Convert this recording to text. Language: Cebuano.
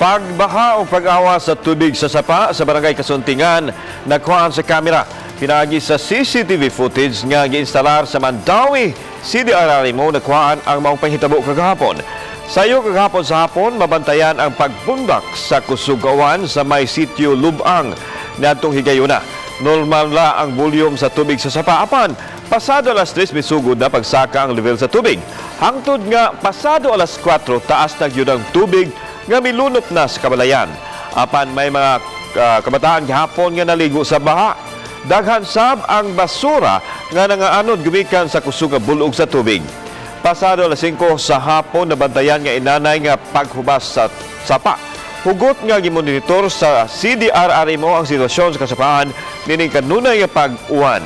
Pagbaha o pag-awas sa tubig sa sapa sa Barangay Kasuntingan nakuhaan sa kamera. Pinaagi sa CCTV footage nga giinstalar sa Mandaue CDRRMO, nakuhaan ang maong panghitabo kagahapon. Sayo kagahapon sa hapon, mabantayan ang pagbundak sa kusugawan sa may sitio Lubang niadtong higayuna. Normal la ang volume sa tubig sa sapa, apan pasado alas 3, misugod na pagsaka ang level sa tubig. Hangtod nga pasado alas 4, taas na gyud ang tubig nga milunop na sa kabalayan. Apan may mga kabataan gihapon nga naligo sa baha. Daghan sab ang basura nga nangaanod gumikan sa kusog nga bulog sa tubig. Pasado alas 5 sa hapon, nabantayan nga inanay nga paghubas sa sapa. Hugot nga gimonitor sa CDRRMO ang sitwasyon sa kasapaan nining kanunay nga pag-uwan.